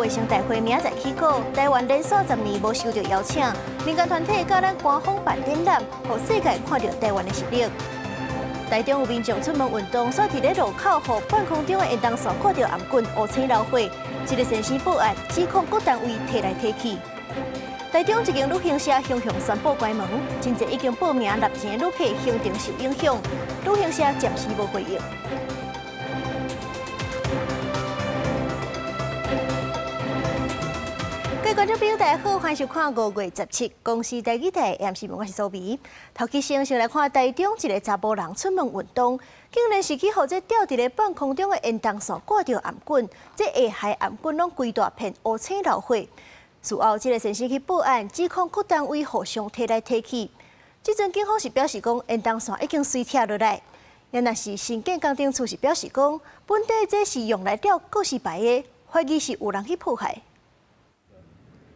衛生大會明仔載起鼓，台灣連續10年無受著邀請，民間團體佮咱官方辦展覽，予世界看著台灣的實力。台中有民眾出門運動，煞佇咧路口，予半空中的延長線掛著頷棍，烏青流血。這個先生報案，指控各單位提來提去。台中一間旅行社雄雄宣布關門，真濟已經報名納錢的旅客行程受影響，旅行社暫時無回應。各位觀眾朋友，大家好，歡迎收看5月17公視台語台的MC，我是蘇美。頭起先先來看台中一个查埔人出門運動，竟然是去予這吊佇咧半空中的延長線掛著頷棍，這下頷頷棍攏規大片烏青流血。事後，這个先生去報案，指控各單位互相提來提去。這陣警方是表示講，延長線已經隨拆落來。也若是新建工程處是表示講，本底這是用來吊告示牌的，懷疑是有人去破壞。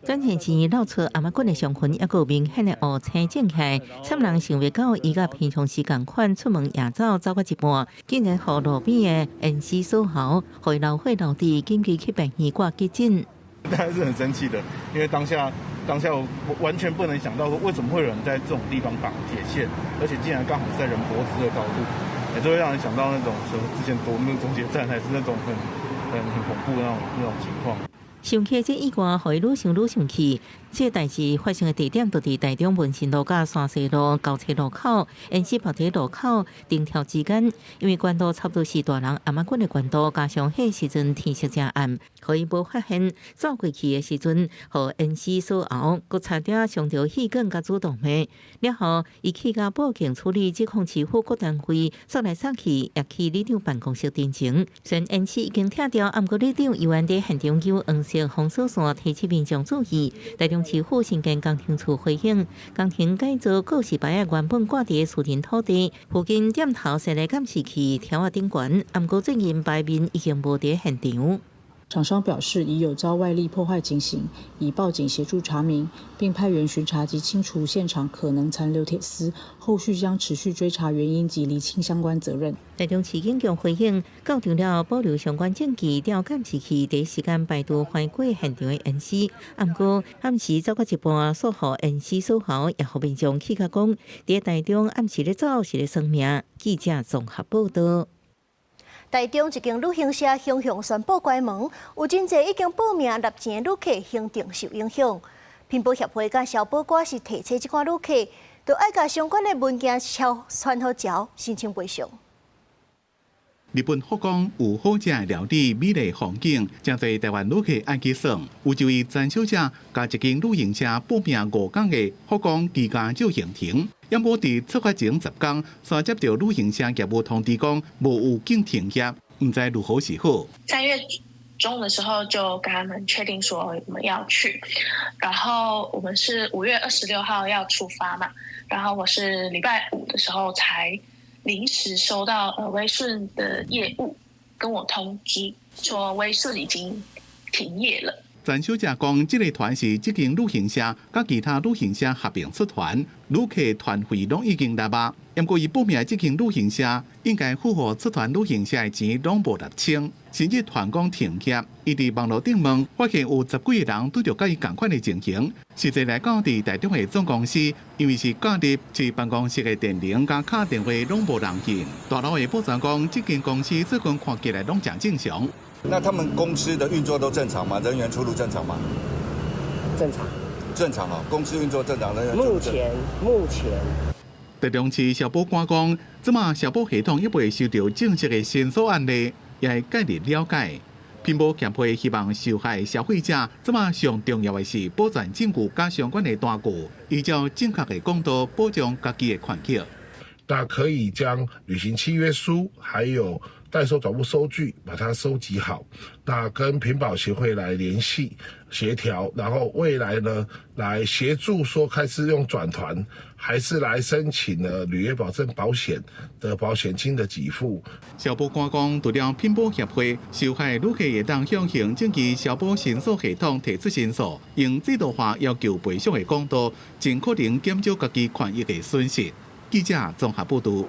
轉線前露出頷仔棍的傷痕，猶閣有明顯的烏青腫起來，參人想袂到，伊佮平常時仝款出門夜走走到一半，竟然予路邊的煙絲鎖喉，予伊流血流滴，緊急去病院掛急診。當然是很生氣的，因為當下我完全不能想到說，為什麼會有人在這種地方綁鐵線，而且竟然剛好是在人脖子的高度，也就會讓人想到那種什麼之前奪命終結站，還是那種很恐怖的那種情況。想起這意外，予伊愈想愈生氣。這個代誌發生的地點就佇台中文心路佮山西路交叉路口，延伸跑佇路口頂條之間。因為懸度差不多是大人頷仔棍的懸度，加上彼時陣天色誠暗，予伊無發現走過去的時陣，予煙絲鎖喉，閣差點傷著血管佮主動脈。了後，伊去共報警處理，指控市府各單位煞來煞去，也去里長辦公室陳情。雖然煙絲已經拆掉，毋過里長猶原佇現場用黃色封鎖線提醒民眾注意。台中市府新建工程處回應，工程改造告示牌原本掛佇私人土地附近店頭設立監視器，柱仔頂懸，毋過最近牌面已經無佇現場。廠商表示疑有遭外力破壞情形，已報警協助查明，並派員巡查及清除現場可能殘留鐵絲，後續將持續追查原因及釐清相關責任。台中市警局回應，到場了保留相關證據，調監視器，第一時間排除橫過現場的煙絲。毋過暗時走到一半，煞予煙絲鎖喉，也予民眾氣甲講，佇台中暗時咧走是咧算命。記者綜合報道。台中一間旅行社雄雄宣布關門，有真濟已經報名納錢的旅客行程受影響。品保協會佮消保官是提醒這款旅客，都愛共相關的文件抄傳予朝申請賠償。日本福岡有好食的料理、美麗風景，誠濟台灣旅客愛去耍。有一位陳小姐，共一間旅行社報名5天的福岡居家遊行程，毋過佇出發前10天，煞接著旅行社業務通知講無預警停業，毋知如何是好。 3月中的時候就跟他們確定說我們要去，然後我們是5月26號要出發嘛，然後我是禮拜五的時候才臨時收到威順的業務跟我通知，說威順已經停業了。陳小姐講，這個團是這間旅行社佮其他旅行社合併出團，旅客團費攏已經納啊。毋過伊報名這間旅行社應該付予出團旅行社的錢攏無納清，甚至團講停業。伊佇網路頂問，發現有十幾个人拄著佮伊仝款的情形。實際來講，佇台中的總公司，因為是假日，這辦公室的電鈴佮敲電話攏無人應。大樓的保全講，這間公司最近看起來攏誠正常。那他們公司的運作都正常嗎？人員出入正常嗎？正常。正常啊，公司運作正常，人員目前。台中市消保官講，這馬消保系統猶未收著正式的申訴案例，也會介入了解。品保協會希望受害消費者，這馬上重要的是保全證據佮相關的單據，依照正確的管道保障家己的權益。那可以將旅行契約書，還有代收轉付收據，把它收集好，那跟品保協會來聯繫協調，然後未來呢，來協助說開始用轉團，還是來申請了履約保證保險的保險金的給付。消保官講，除了品保協會，受害旅客會當向行政機消保申訴系統提出申訴，用制度化要求賠償的管道，盡可能減少家己權益的損失。記者綜合報導。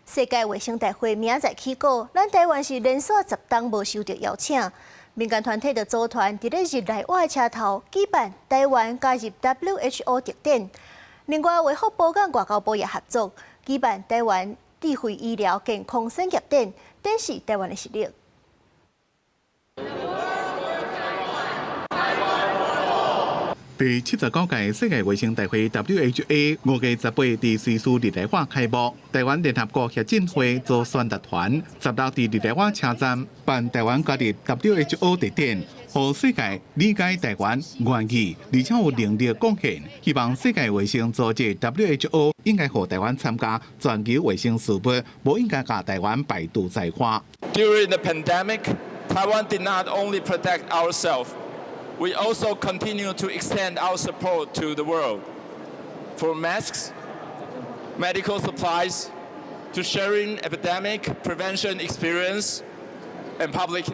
世界衛生大會明仔載起鼓，咱台灣是連續10冬無受著邀請。民間團體就組團佇咧日內瓦的車頭舉辦台灣加入 WHO 特展。另外，衛福部佮外交部也合作舉辦台灣智慧醫療健康產業展，展示台灣的實力。第79屆世界衛生大會 WHA 5月18佇瑞士日內瓦開幕，台灣聯合國協進會做宣達團，16佇日內瓦車站辦台灣加入 WHO 特展，予世界理解台灣願意，而且有能力貢獻。希望世界衛生組織 WHO 應該予台灣參加全球衛生事務，無應該共台灣排除在外。 During the pandemic, Taiwan did not only protect ourselves. We also continue to extend our support to the world for masks, medical supplies, to sharing epidemic prevention experience and public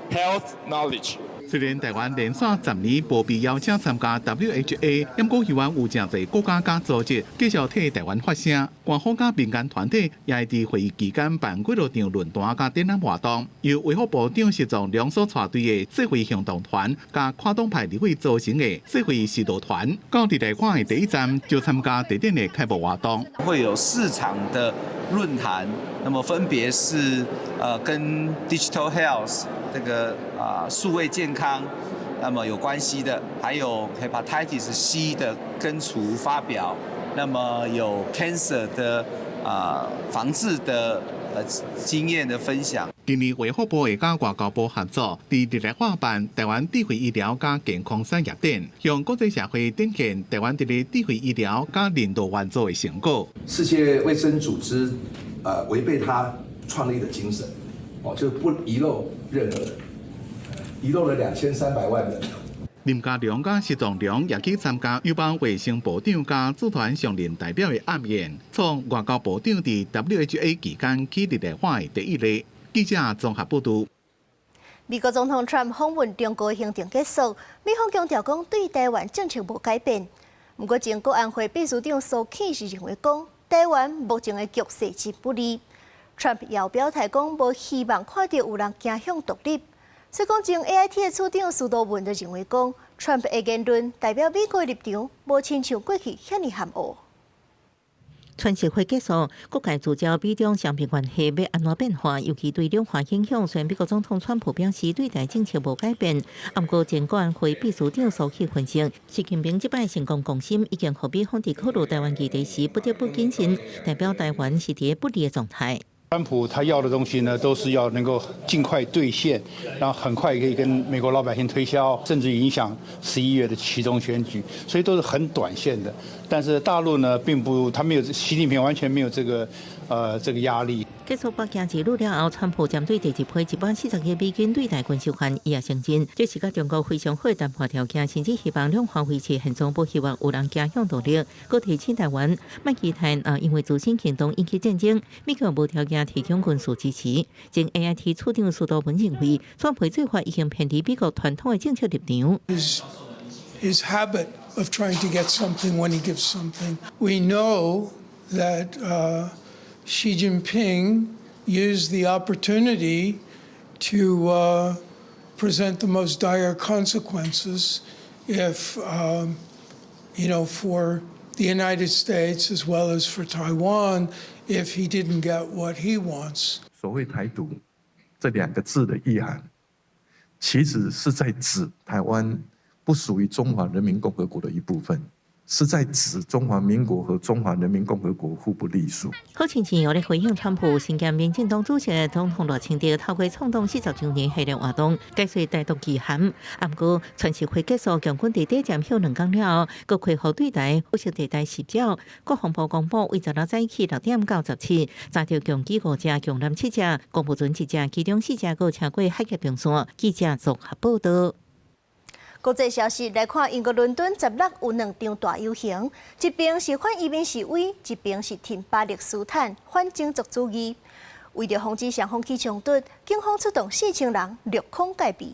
health knowledge. 雖然台灣連續10年無被邀請參加 WHA，毋過希望有誠濟國家佮組織繼續替台灣發聲。官方佮民間團體也會佇會議期間辦幾落場論壇佮展覽活動。由衛福部長石崇良所帶隊的世衛行動團，佮跨黨派立委組成的世衛指導團，到日內瓦的第一站就參加特展的開幕活動。會有四場的論壇，那麼分別是跟 Digital Health 這個啊數位健康那麼有關係的，還有 Hepatitis C 的根除發表，那麼有 Cancer 的啊防治的經驗的分享。今年衛福部會佮外交部合作，佇日內瓦辦台灣智慧醫療佮健康產業展，向國際社會展現台灣佇咧智慧醫療佮人道援助的成果。世界衛生組織，違背他創立的精神，哦，就不遺漏任何人，遺漏了2300萬人。林佳龍佮石崇良也去參加友邦衛生部長佮駐團常任代表的暗宴，創外交部長佇 WHA 期間去日內瓦的第一例。記者綜合報導。美國總統川普訪問中國行程結束，美方強調講對台灣政策無改變。毋過前國安會秘書長蘇起是認為講，台灣目前的局勢真不利。川普也表態講，無希望看著有人走向獨立。所以講，前 AIT 的處長司徒文就認為講，川普的言論代表美國立場，無親像過去遐爾含糊。川習會結束，各界聚焦美中雙邊關係欲按怎變化，尤其對兩岸影響。雖然美國總統川普表示對台政策無改變，毋過前國安會秘書長蘇起分析，習近平這擺成功攻心，已經予美方佇考慮台灣議題時不得不謹慎，代表台灣是佇不利的狀態。川普他要的東西呢，都是要能夠盡快兌現，然後很快可以跟美國老百姓推銷，甚至影響11月的期中選舉，所以都是很短線的。但是大陸呢，並不，他沒有，習近平完全沒有這個壓力。結束北京之旅了後，川普針對第二批140億美金對台軍售案，伊也承認這是佮中國非常好的談判條件，甚至希望兩岸維持現狀，無希望有人走向獨立。閣提醒台灣，莫期待啊，因為自身行動引起戰爭，美國無條件提供軍事支持。前 AIT 處長司徒文認為，川普做法已經偏離美國傳統的政策立場。 His habit of trying to get something when he gives something. We know that Xi Jinping used the opportunity to present the most dire consequences if, for the United States as well as for Taiwan, if he didn't get what he wants. 所謂台獨這兩個字的意涵，其實是在指台灣不屬於中華人民共和國的一部分。是在指中華民國和中華人民共和國互不隸屬。好親像有咧回應川普，身兼民進黨主席的總統賴清德透過創黨40週年系列活動，解說台獨意涵。毋過，川習會結束，共軍佇短暫歇兩工了後，閣恢復對台灰色地帶襲擾。國防部公布，為16早起6點到17，查著共機五隻、共艦七隻、公務船一隻，其中四隻閣超過海峽中線。記者綜合報道。國際消息來看，英國倫敦16有兩場大遊行，一邊是反移民示威，一邊是挺巴勒斯坦反種族主義。為著防止雙方起衝突，警方出動4000人掠空戒備。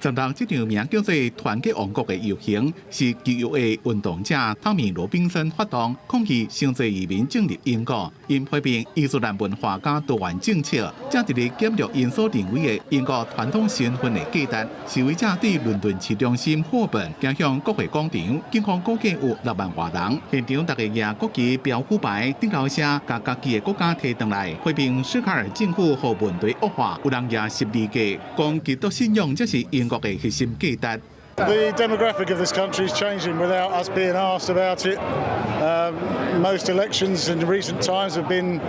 16這場名叫做團結王國的遊行，是極右的運動者湯米羅賓森發動，抗議傷濟移民進入英國，𪜶批評伊斯蘭文化佮多元政策，正佇咧減弱𪜶所認為的英國傳統身份的價值。示威者對倫敦市中心霍本行向國會廣場，警方估計有6萬外人。現場大家舉國旗、標語牌，頂頭寫共家己的國家提轉來，批評史卡爾政府予問題惡化，有人舉十字架，講基督信仰才是英國的核心價值。 The demographic of this country is changing without us being asked about it. Most elections in recent times have been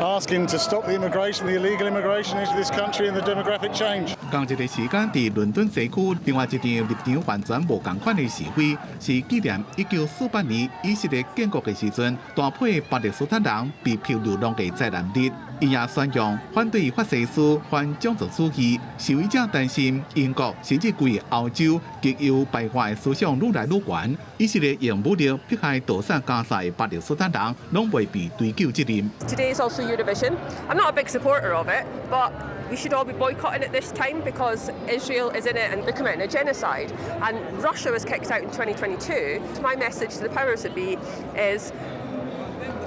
asking to stop the immigration, the illegal immigration into this country and the demographic change. 仝一个時間，佇倫敦西區，另外一場立場完全無仝款的示威，是紀念1948年以色列建國的時陣，大批巴勒斯坦人被迫流浪的災難日。𪜶也宣揚反對法西斯、反種族主義。示威者擔心英國甚至規個歐洲極右排外的思想愈來愈懸，以色列用武力迫害屠殺加沙的巴勒斯坦人，攏袂被追究責任。 Today is also Eurovision. I'm not a big supporter of it, but we should all be boycotting it this time because Israel is in it and they're committing a genocide. And Russia was kicked out in 2022. My message to the powers that be is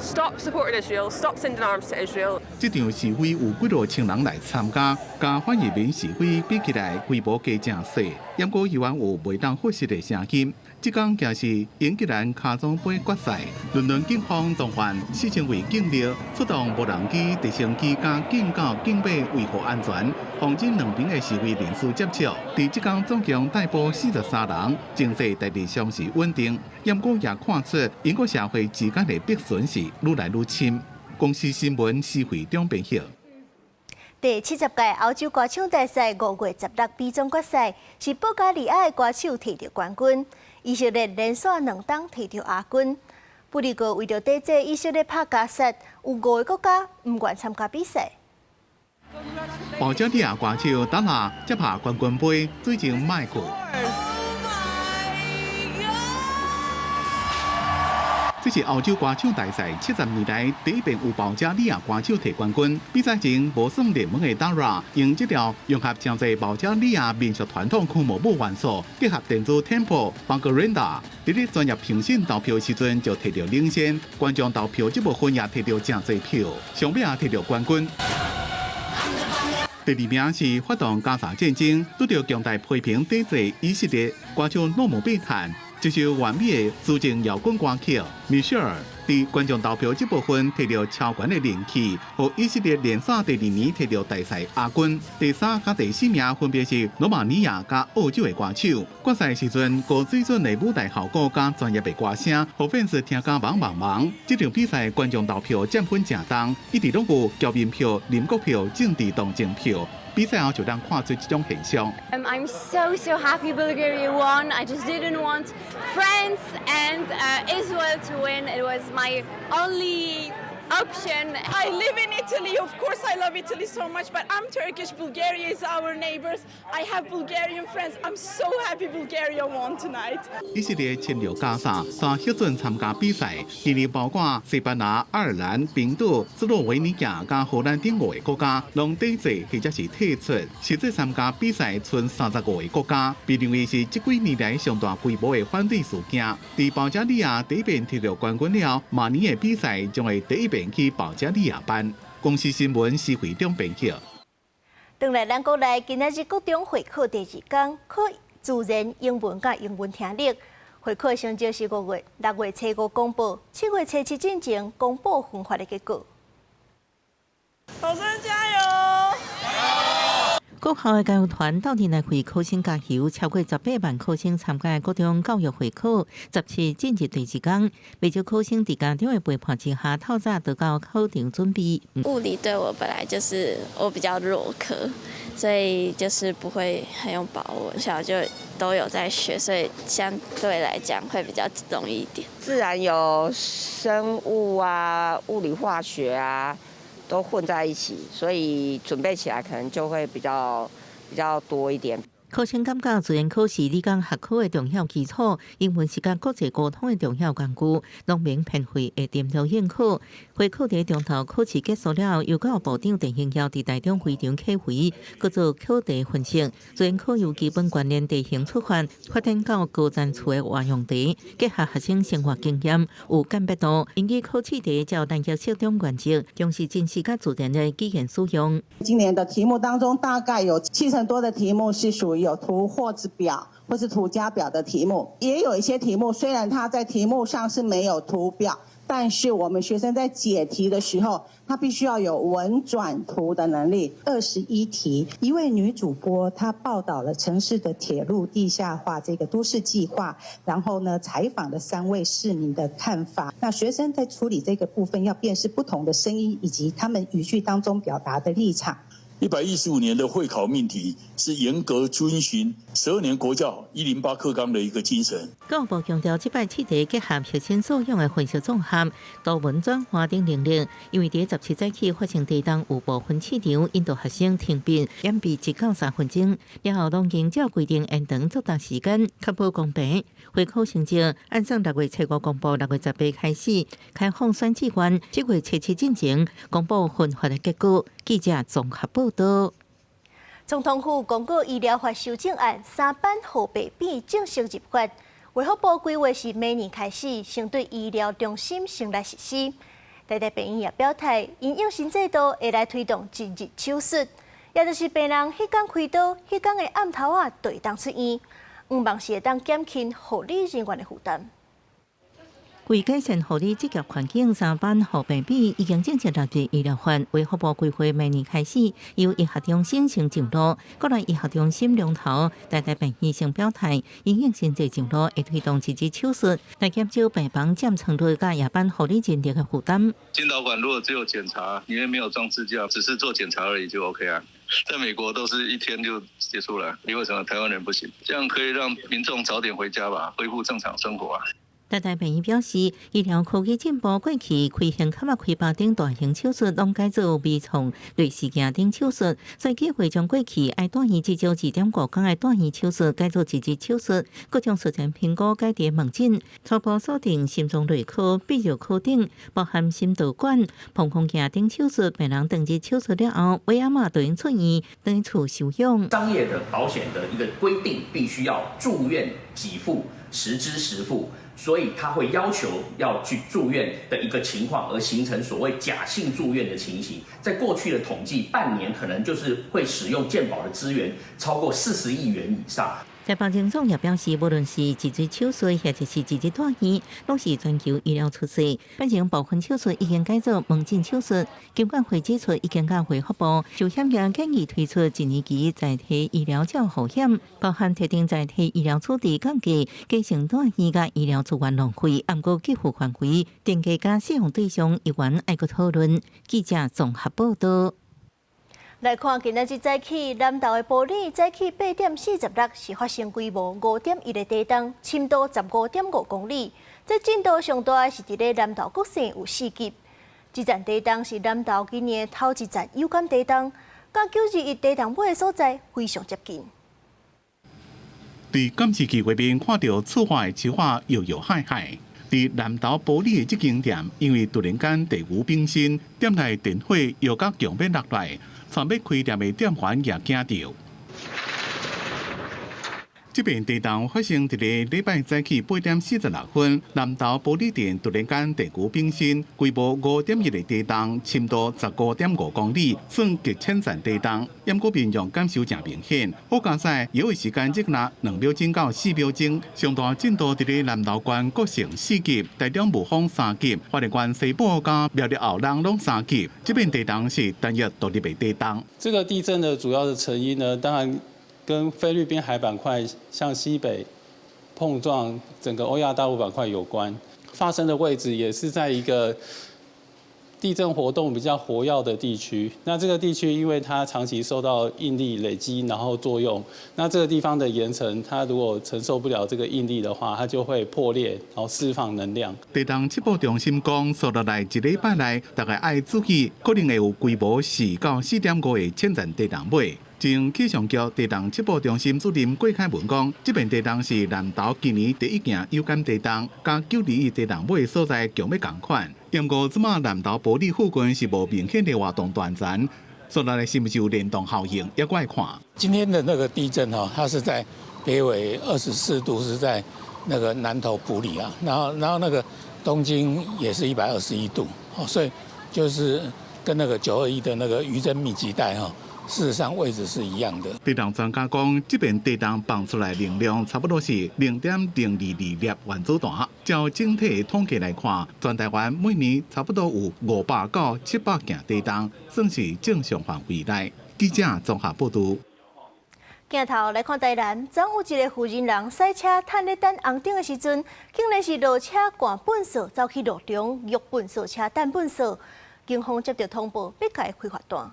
stop supporting Israel, stop sending arms to Israel. 這場示威有幾若千人來參加，佮反移民示威比起來規模加誠細，毋過猶原有袂當忽視的聲音。這工也是英格蘭跤總杯決賽，倫敦警方動員4000位警力，出動無人機、直升機佮警狗、警馬維護安全，防止兩邊的示威人士接觸。佇這工總共逮捕43人，情勢大致上是穩定。毋過也看出英國社會之間的壁損是愈來愈深。公視新聞施惠中編譯。第70屆歐洲歌唱大賽5月16比總決賽，是保加利亞的歌手提著冠軍，以色列連續兩冬提著亞軍。不過為著抵制以色列拍加薩，有五个國家毋願參加比賽。保加利亞歌手達拉接下冠軍杯，水晶麥克。Oh my god！這是歐洲歌唱大賽70年來第一遍有保加利亞歌手提冠軍。比賽前無算熱門的 Dara 用這條融合誠濟保加利亞民俗傳統空毛舞元素，結合電子 tempo Bangarenda，佇咧專業評審投票時陣就提著領先，觀眾投票這部分也提著誠濟票，上尾也提著冠軍。第二名是發動加沙戰爭，拄著強大批評抵制以色列歌手諾姆貝坦。這首完美的抒情搖滾歌曲，米歇爾佇觀眾投票這部分提著超懸的人氣，予以色列連續第二年提著大賽亞軍。第三佮第四名分別是羅馬尼亞佮澳洲的歌手。決賽時陣，高水準的舞台效果佮專業的歌聲，予粉絲聽甲茫茫茫。這場比賽觀眾投票佔分誠重，一直攏有僑民票、鄰國票、政治同情票。比賽後就通看出這種現象。 I'm so so happy Bulgaria won. I just didn't want France and Israel to win. It was my only option. I live in Italy. Of course, I love Italy so much, but I'm Turkish. Bulgaria is our neighbors. I have Bulgarian friends. I'm so happy Bulgaria won tonight. 以色列侵略加沙，煞核准參加比賽，今年包括西班牙、愛爾蘭、冰島、斯洛維尼亞佮荷蘭等五个國家，攏抵制或者是退出。實際參加比賽賰35個國家，被認為是這幾年來上大規模的反對事件。佇保加利亞第一遍提著冠軍了，明年的比賽將會第一遍去保加利亞辦。公視新聞施惠中編譯。轉來咱國內，今仔日國中會考第二工，考自然英文佮英文聽力。會考成績是5月6月初五公布，7月初七進前公布分發的結果。考生加油！國校的加油團鬥陣來為考生加油，超過18萬考生參加國中教育會考，17進入第二工，袂少考生佇家長的陪伴之下，透早就到考場準備。物理對我本來就是我比較弱科，所以就是不會很有把握，小就都有在學，所以相對來講會比較容易一點。自然有生物啊、物理化學啊。都混在一起，所以準備起來可能就會比較多一點。考生感覺自然科是理工學科的重要基礎，英文是佮國際溝通的重要工具，農民編費會掂量應考。會考佇中頭考試結束了後，由教育部長鄭英耀佇台中會場啟回，閣做考題分析。自然科由基本觀念地形出發，發展到高層次的活用題，結合學生生活經驗，有鑑別度。英語考試題照單一適中原則，重視真實佮自然的語言使用。今年的題目當中，大概有七成多的題目是屬於有圖或者表或是圖加表的題目，也有一些題目雖然它在題目上是沒有圖表，但是我們學生在解題的時候，他必須要有文轉圖的能力。21題，一位女主播她報道了城市的鐵路地下化這個都市計劃，然後呢採訪了三位市民的看法。那學生在處理這個部分，要辨識不同的聲音以及他們語句當中表達的立場。 115年的會考命題是嚴格遵循12年國教108課綱的一個精神。教育部強調，這擺試題結合核心素養的分析綜合、多文轉化等能力。因為佇17早起發生地動，有部分試場引導學生停筆、延畢1到3分鐘。了後，攏經照規定延長作答時間，確保公平。會考成績按照6月7日公布，6月18開始開放選志願，7月7進前公布分發的結果。記者綜合報道。總統府公告醫療法修正案三版予備版正式入法，衛福部規劃是明年開始先對醫療中心先來實施。台大病院也表態，因應新制度會來推動一日手術，也就是病人彼工開刀，彼工的暗頭仔就會當出院，向望是會當減輕護理人員的負擔。為改善護理執業環境，三版予備版已經正式納入醫療法。衛福部規劃明年開始，由醫學中心先上路，國立醫學中心龍頭台大病院先表態，因應新制上路，會推動一日手術，來減少病房佔床率佮夜班護理人力的負擔。經導管如果只有檢查，裡面沒有裝支架，只是做檢查而已就 OK 啊。在美國都是一天就結束了，你為什麼台灣人不行？這樣可以讓民眾早點回家吧，恢復正常生活啊。台大病院表示，醫療科技進步，過去開胸坎仔開腹等大型手術攏改做微創、內視鏡等手術，所以計劃將過去愛住院至少2.5工的住院手術改做一日手術，閣將術前評估改佇門診，初步鎖定心臟內科、泌尿科等，包含心導管、膀胱鏡等手術，病人當日手術了後，尾暗仔就會出院，轉厝休養。商業的保險的一個規定，必須要住院給付，實支實付。所以他會要求要去住院的一個情況，而形成所謂假性住院的情形。在過去的統計，半年可能就是會使用健保的資源超過40億元以上。台北榮總也表示，無論是一日手術或者是一日住院，攏是全球醫療趨勢。反正部分手術已經改做門診手術，金管會指出已經佮衛福部壽險業建議推出一年期在體醫療照護險，包含特定在體醫療處置降價、加成住院佮醫療資源浪費，毋過給付範圍、定價佮適用對象，猶原愛閣討論。記者綜合報道。來看今仔日早起，南投的埔里早起8點46是發生規模5.1的地動，深度15.5公里。這震度上大的是佇咧南投國姓有4級。這陣地動是南投今年頭一陣有感地動，佮9·21地動尾的所在非常接近。佇監視器畫面看著厝外的樹仔搖搖晃晃。佇南投埔里的這間店，因為突然間地牛冰心，店內電火搖甲強欲落來，準欲開店的店員也驚著。這遍地動發生佇咧禮拜早起8點46分，南投埔里鎮突然間地牛冰心，規模5.1的地動，深度15.5公里，算極淺層地動。毋過民眾感受誠明顯。好佳哉搖的時間只若2秒鐘到4秒鐘，上大震度佇咧南投縣國姓4級，台中霧峰3級，花蓮縣西部佮苗栗後龍攏3級。這遍地動是單一獨立的地動。這個地震的主要的成因呢，當然跟菲律賓海板塊向西北碰撞整個歐亞大陸板塊有關，發生的位置也是在一個地震活動比較活躍的地區。那這個地區因為它長期受到應力累積，然後作用，那這個地方的岩層，它如果承受不了這個應力的話，它就會破裂，然後釋放能量。地動測報中心講，紲落來一禮拜內，大家愛注意，可能會有規模4到4.5的淺層地動尾。前氣象局地動測報中心主任郭凱文講，這遍地動是南投今年第一件有感地動，佮9·21地動尾所在強欲仝款。毋過這馬南投埔里附近是無明顯的活動斷層，所以是毋是有連動效應，猶閣愛看。今天的那個地震哈，它是在北緯24度，是在那個南投埔里啊，然後那個東經也是121度，哦，所以就是跟那個9·21的那個餘震密集帶哈，事實上位置是一樣的。地動專家講，這遍地動放出來能量差不多是0.022粒原子彈。照整體統計來看，全台灣每年差不多有500到700件地動，算是正常範圍內。記者綜合報導。鏡頭來看台南，昨有一个婦人人駛車褪咧等紅燈的時陣，竟然是落車摜糞掃走去路中，約糞掃車擲糞掃，警方接著通報，欲共伊開罰單。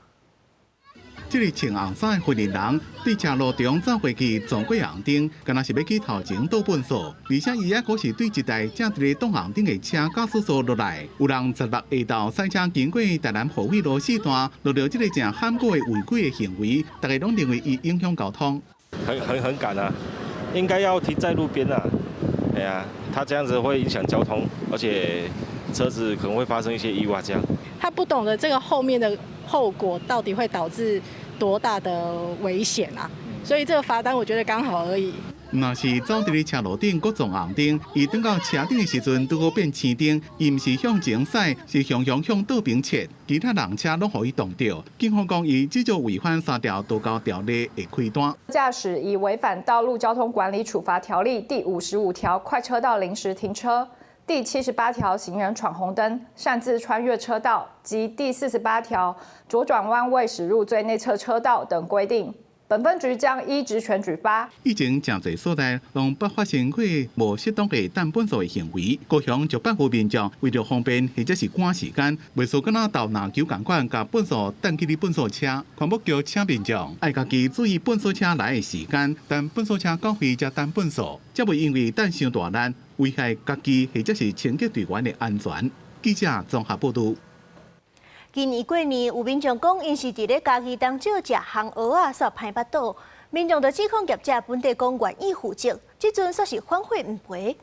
這个穿紅衫的婦人對車路中走過去撞過紅燈，敢若是欲去頭前倒糞掃，而且伊猶閣是對一台正佇咧擋紅燈的車駕駛座落來。有人十六下晝駛車經過台南河尾路四段，錄著這个誠罕見的違規的行為，大家攏認為伊影響交通。很趕啊，應該要停在路邊啊。哎呀，他這樣子會影響交通，而且車子可能會發生一些意外。這樣。他不懂得這個後面的後果到底會導致多大的危險啊！所以這個罰單我覺得剛好而已。若是走佇咧車路頂，閣撞紅燈，伊轉到車頂的時陣，拄好變青燈，伊毋是向前駛，是雄雄向倒邊切，其他人車攏予伊擋著。警方講，伊至少違反三條道交條例會開單。駕駛以違反《道路交通管理處罰條例》第55條快車道臨時停車、第78條行人闖紅燈、擅自穿越車道及第48條左轉彎未駛入最內側車道等規定，本分局將依職權舉發。以前誠濟所在攏捌發生過無適當的擲糞掃的行為，高雄就百有民眾為著方便或者是趕時間，袂輸敢若鬥籃球仝款，共糞掃擲去咧糞掃車。環保局請民眾愛家己注意糞掃車來的時間，等糞掃車到位才擲糞掃，才袂因為擲傷大力，危害家己或者是清潔隊員的安全。記者綜合報導。今年過年有民眾講，𪜶是佇咧嘉義東石食烘蚵仔，煞歹腹肚。民眾就指控業者本底講願意負責，這陣煞是反悔毋賠。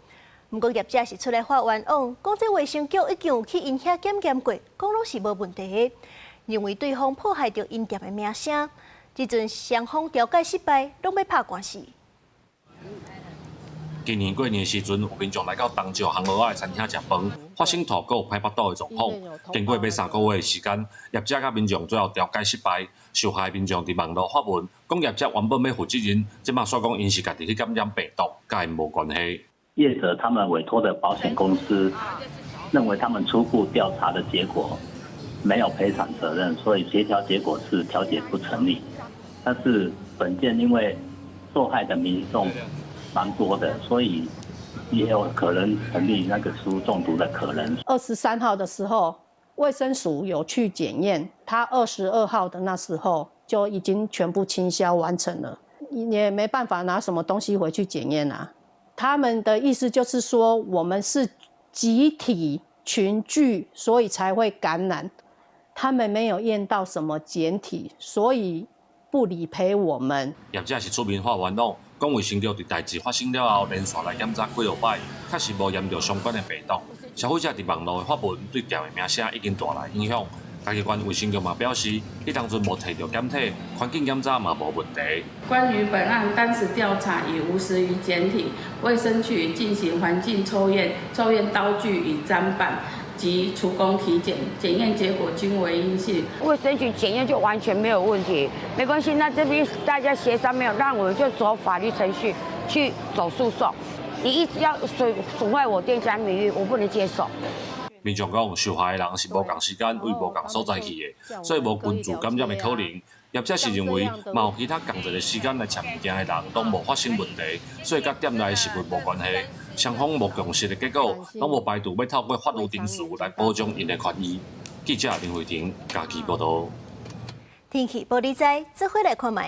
毋過業者是出來發冤枉，講這衛生局已經有去𪜶遐檢驗過，講攏是無問題的，認為對方破壞著𪜶店的名聲。這陣雙方調解失敗，攏欲拍官司。今年過年時陣，有民眾來到東石烘蚵仔的餐廳食飯，發生吐閣有歹腹肚的狀況。經過欲3個月的時間，業者佮民眾最後調解失敗，受害民眾佇網路發文，講業者原本欲負責任，這馬煞講𪜶是家己去感染病毒，佮𪜶無關係。業者他們委託的保險公司認為他們初步調查的結果沒有賠償責任，所以協調結果是調解不成立。但是本件因為受害的民眾蠻多的，所以也有可能成立那個食物中毒的可能。23號的時候，衛生署有去檢驗，他22號的那時候就已經全部清消完成了，也沒辦法拿什麼東西回去檢驗啊。他們的意思就是說，我們是集體群聚，所以才會感染。他們沒有驗到什麼檢體，所以不理賠我們。業者是出面發冤枉，講衛生局佇代誌發生了後，連續來檢查幾落擺，確實無驗著相關的病毒。消費者佇網路的發文對店的名聲已經帶來影響。嘉義縣衛生局嘛表示，彼當陣無提著檢體，環境檢查嘛無問題。關於本案當時調查已無食魚檢體，衛生局進行環境抽驗，抽驗刀具與砧板及廚工體檢，檢驗結果均為陰性。衛生局檢驗就完全沒有問題，沒關係。那這邊大家協商沒有，讓我們就走法律程序去走訴訟。你一直要損壞我店家名譽，我不能接受。民眾講，受害的人是無仝時間對無仝所在去的，所以無群聚感染的可能。業者是認為，嘛有其他仝一个時間來食物件的人，攏無發生問題，所以佮店內食物無關係。雙方無共識的結果，攏無排除欲透過法律程序來保障𪜶的權益。記者林慧婷嘉義報導。天氣報你知，做伙來看覓。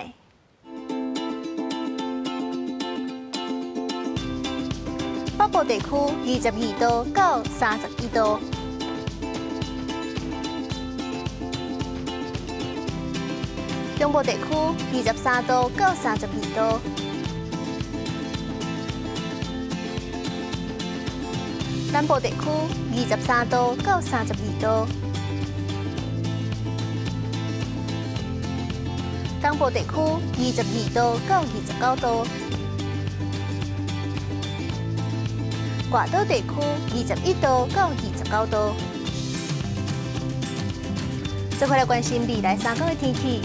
北部地區22度到31度。中部地區23度到32度。南部地區23度到32度，東部地區22度到29度，外島地區21度到29度。再來關心未來3天的天氣。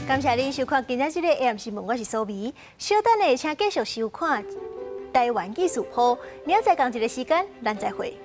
感謝您收看今仔日的 AM 新聞，我是蘇眉。稍等下，請繼續收看台灣藝術鋪。明仔載仝一个時間，咱再會。